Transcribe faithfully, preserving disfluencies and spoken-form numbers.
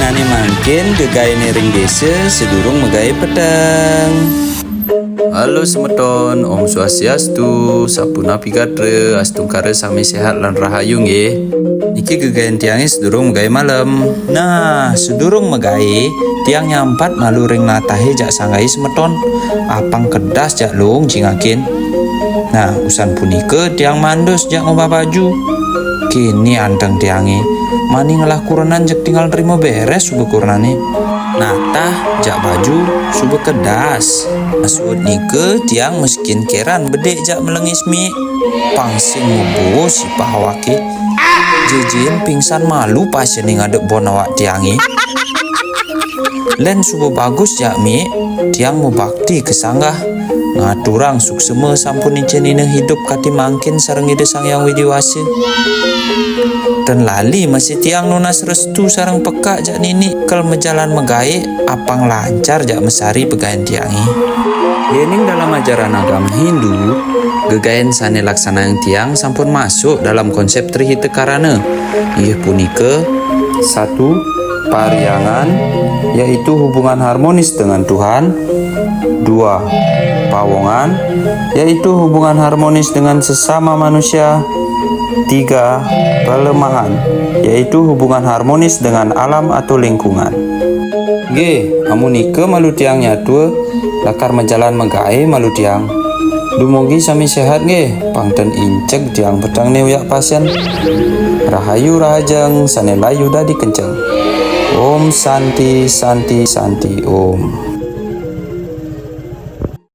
Ane mangkin gegaene ring desa sedurung magae peteng. Halo semeton, Om Swastiastu, sapunapi gatra, astungkara sami sehat lan rahayu nggih. Niki gegaen tiange sedurung magae malem. Nah, sedurung magae, tiang nyampat malu ring natahe jak sanggahe semeton. Apang kedas jak luung jingakin. Nah, usan punika tiang mandus jak ngubah baju. Kini anteng tiange, mani ngelah kurenan jeg tinggal nrima beres suba kurenane. Natah jak baju suba kedas. Masuud nika tiang maskincarean bedik jak melengis mik. Pang sing mebo sipah awake. Jejin pingsan malu pasiene ngadep bon awak tiange. Len suba bagus jak mik, tiang mabakti ka sanggah. Ngaturang suksema sampun icenina hidup kati mangkin sareng Ida Sang Hyang Widi Wasa. Ten lali masih tiang nunas restu sareng pekak jak nini kel majalan magae apang lancar jak masari pegaen tiange. Yening dalam ajaran agama Hindu, gegaen sane laksanayang tiang sampun masuk dalam konsep Trihita Karana, inggih punika, satu, pariyangan, yaitu hubungan harmonis dengan Tuhan. Dua, pawongan, yaitu hubungan harmonis dengan sesama manusia. Tiga, palemahan, yaitu hubungan harmonis dengan alam atau lingkungan. Nggih, amunika malu tiang nyatua, lakar majalan magae malu tiang. Dumugi sami sehat nggih, pang ten inceg tiang petengne uyak pasen. Rahayu rahajeng sane layu dadi kenceng. Om Santi, Santi, Santi, Om.